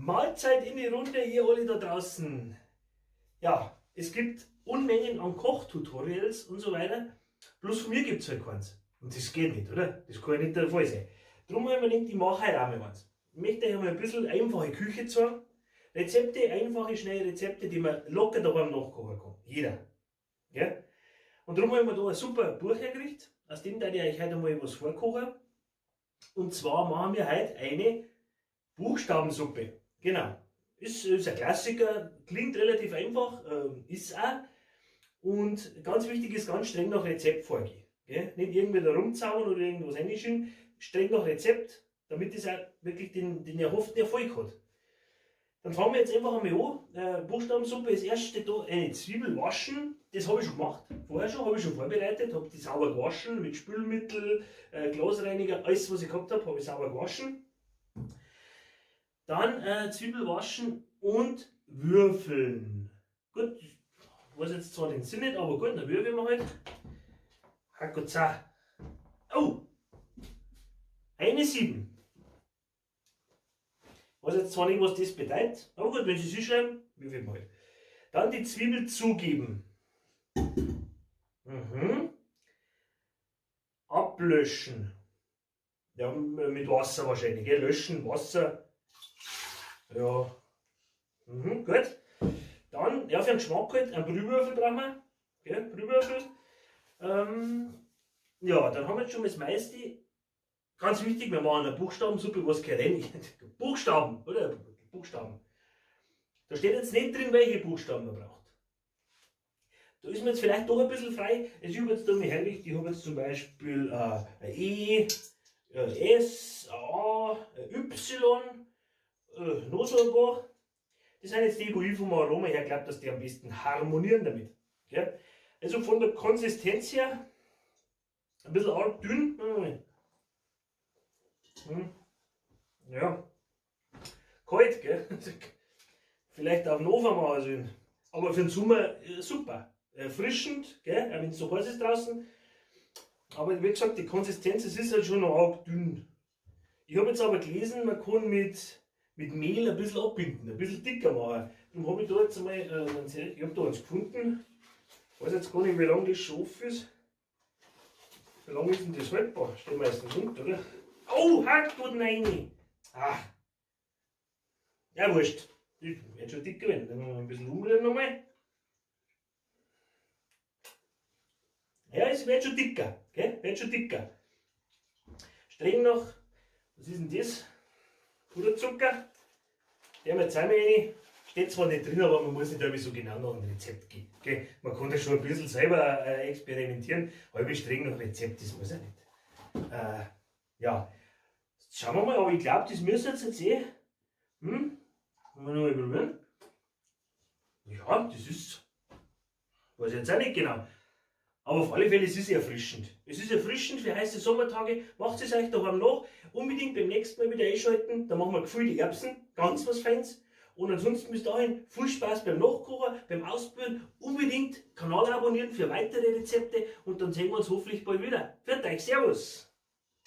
Mahlzeit in die Runde, ihr alle da draußen. Ja, es gibt Unmengen an Kochtutorials und so weiter. Bloß von mir gibt's halt keins. Und das geht nicht, oder? Das kann ja nicht der Fall sein. Darum habe ich mir gedacht, ich mache heute auch mal eins. Ich möchte euch einmal ein bisschen einfache Küche zeigen. Rezepte, einfache, schnelle Rezepte, die man locker daheim nachkochen kann. Jeder. Gell? Und darum habe ich mir da ein super Buch hergerichtet, aus dem werde ich euch heute mal was vorkochen. Und zwar machen wir heute eine Buchstabensuppe. Genau. Ist ein Klassiker, klingt relativ einfach, ist auch. Und ganz wichtig ist, ganz streng nach Rezept vorgehen. Gell? Nicht irgendwie da rumzauen oder irgendwas reinschieben. Streng nach Rezept, damit es auch wirklich den erhofften Erfolg hat. Dann fangen wir jetzt einfach einmal an. Buchstabensuppe, das erste da, eine Zwiebel waschen. Das habe ich schon gemacht. Vorher schon, habe ich schon vorbereitet, habe die sauber gewaschen mit Spülmittel, Glasreiniger, alles was ich gehabt habe, habe ich sauber gewaschen. Dann Zwiebel waschen und würfeln. Gut, ich weiß jetzt zwar den Sinn nicht, aber gut, dann würfeln wir halt. Hackotza. Oh! Eine 7. Ich weiß jetzt zwar nicht, was das bedeutet, aber gut, wenn Sie es schreiben, würfeln wir halt. Dann die Zwiebel zugeben. Ablöschen. Ja, mit Wasser wahrscheinlich, gell? Löschen, Wasser. Ja. Gut. Dann, ja, für den Geschmack halt, einen Brühwürfel brauchen wir. Gell? Brühwürfel. Ja, dann haben wir jetzt schon das meiste. Ganz wichtig, wir machen eine Buchstabensuppe, was gehört rein? Buchstaben, oder? Buchstaben. Da steht jetzt nicht drin, welche Buchstaben man braucht. Da ist man jetzt vielleicht doch ein bisschen frei. Also ich habe jetzt da mal hergerichtet, ich habe jetzt zum Beispiel ein E, ein S, ein A, ein Y, noch so ein paar. Das sind jetzt die, wo ich vom Aroma her glaub, dass die am besten harmonieren damit. Gell? Also von der Konsistenz her ein bisschen arg dünn. Ja. Kalt, gell? Vielleicht auf den Ofen machen sollen. Aber für den Sommer super. Erfrischend, gell? Auch wenn's so heiß ist draußen. Aber wie gesagt, die Konsistenz, es ist halt schon noch arg dünn. Ich hab jetzt aber gelesen, man kann mit Mehl ein bisschen abbinden, ein bisschen dicker machen. Darum hab ich da jetzt einmal ich hab da eins gefunden. Ich weiß jetzt gar nicht, wie lange das schon offen ist. Wie lange ist denn das haltbar? Steht meistens unten, oder? Oh, hack gut rein! Ah. Ja, wurscht. Ich werd schon dicker werden. Dann noch ein bisschen umrühren nochmal. Ja, es wird schon dicker, gell? Wird schon dicker. Streng noch, was ist denn das? Puderzucker. Der mit zusammen rein. Steht zwar nicht drin, aber man muss nicht irgendwie so genau nach dem Rezept gehen. Gell? Man kann das schon ein bisschen selber experimentieren. Halbe streng nach Rezept, das muss ja nicht. Ja, jetzt schauen wir mal, aber ich glaub, das müssen wir jetzt eh. Wollen wir noch mal probieren? Ja, das ist. Weiß ich jetzt auch nicht genau. Aber auf alle Fälle, es ist erfrischend. Es ist erfrischend für heiße Sommertage. Macht es euch daheim nach. Unbedingt beim nächsten Mal wieder einschalten. Da machen wir gefüllte Erbsen. Ganz was Feins. Und ansonsten bis dahin viel Spaß beim Nachkochen, beim Ausprobieren. Unbedingt Kanal abonnieren für weitere Rezepte. Und dann sehen wir uns hoffentlich bald wieder. Für euch, Servus!